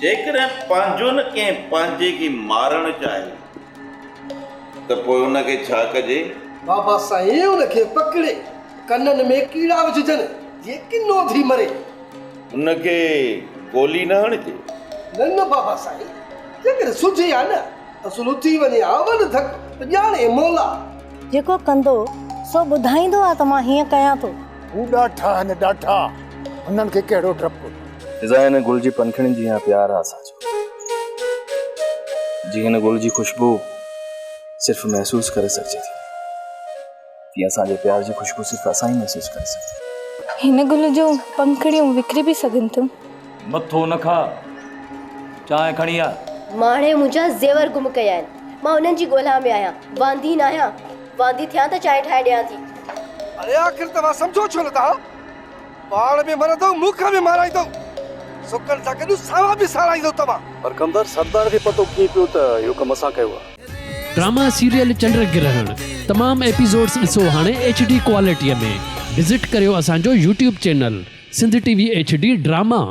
جيڪڏهن پنهنجو نه ڪنهن پنهنجي کي مارڻ چاهي ته پوء ان کي ڇا ڪجي؟ بابا سائين ان کي پڪڙي ڪنن ۾ ڪيڙا وجهجن جيئن ڪنو ٿي مري. ان کي گولي نه هڻجي؟ نه نه بابا سائين جيڪڏهن سجهي ها نه اصل اٿي وڃي ها وڏ ڌڪ ته ڄاڻي مولا. جيڪو ڪندو سو ٻڌائيندو آ ته مان هيئن ڪيان ٿو. هو ڏاٺا آهن ڏاٺا، هنن کي ڪهڙو ڊپ. فضا هن گل جي پنکڙين جيان پيار آ اسان جو. جيئن هن گل جي خوشبو صرف محسوس ڪري سگهجي ٿي، تيئن اسان جي پيار جي خوشبو صرف اسان ئي محسوس ڪري سگهون ٿا. هن گل جون پنکڙيون وکري به سگهن ٿيون. مٿو نه کاء، چانهه کڻي آ. ماڻهي منهنجا زيور گم ڪيا آهن. مان انهن جي ڳولها ۾ آهيان. واندي ناهيان. واندي ٿيان ته چانهه ٺاهي ڏيان ٿي. اڙي آخر توهان سمجهو ڇو نه ٿا؟ پاڻ به مرندؤ مون کان به مارائيندؤ. سڪن سان گڏ ساوا به ساڙائيندؤ توهان. پر ڪمدار سردار کي پتو ڪيئن پيو ته اهو ڪم اسان ڪيو آهي؟ ڊراما سيريل چنڊ گرهڻ تمام ايپيسوڊس ڏسو هاڻي ايڇ ڊي ڪوالٽي ۾ وزٽ ڪريو اسان جو YouTube channel Sindh T V H D drama.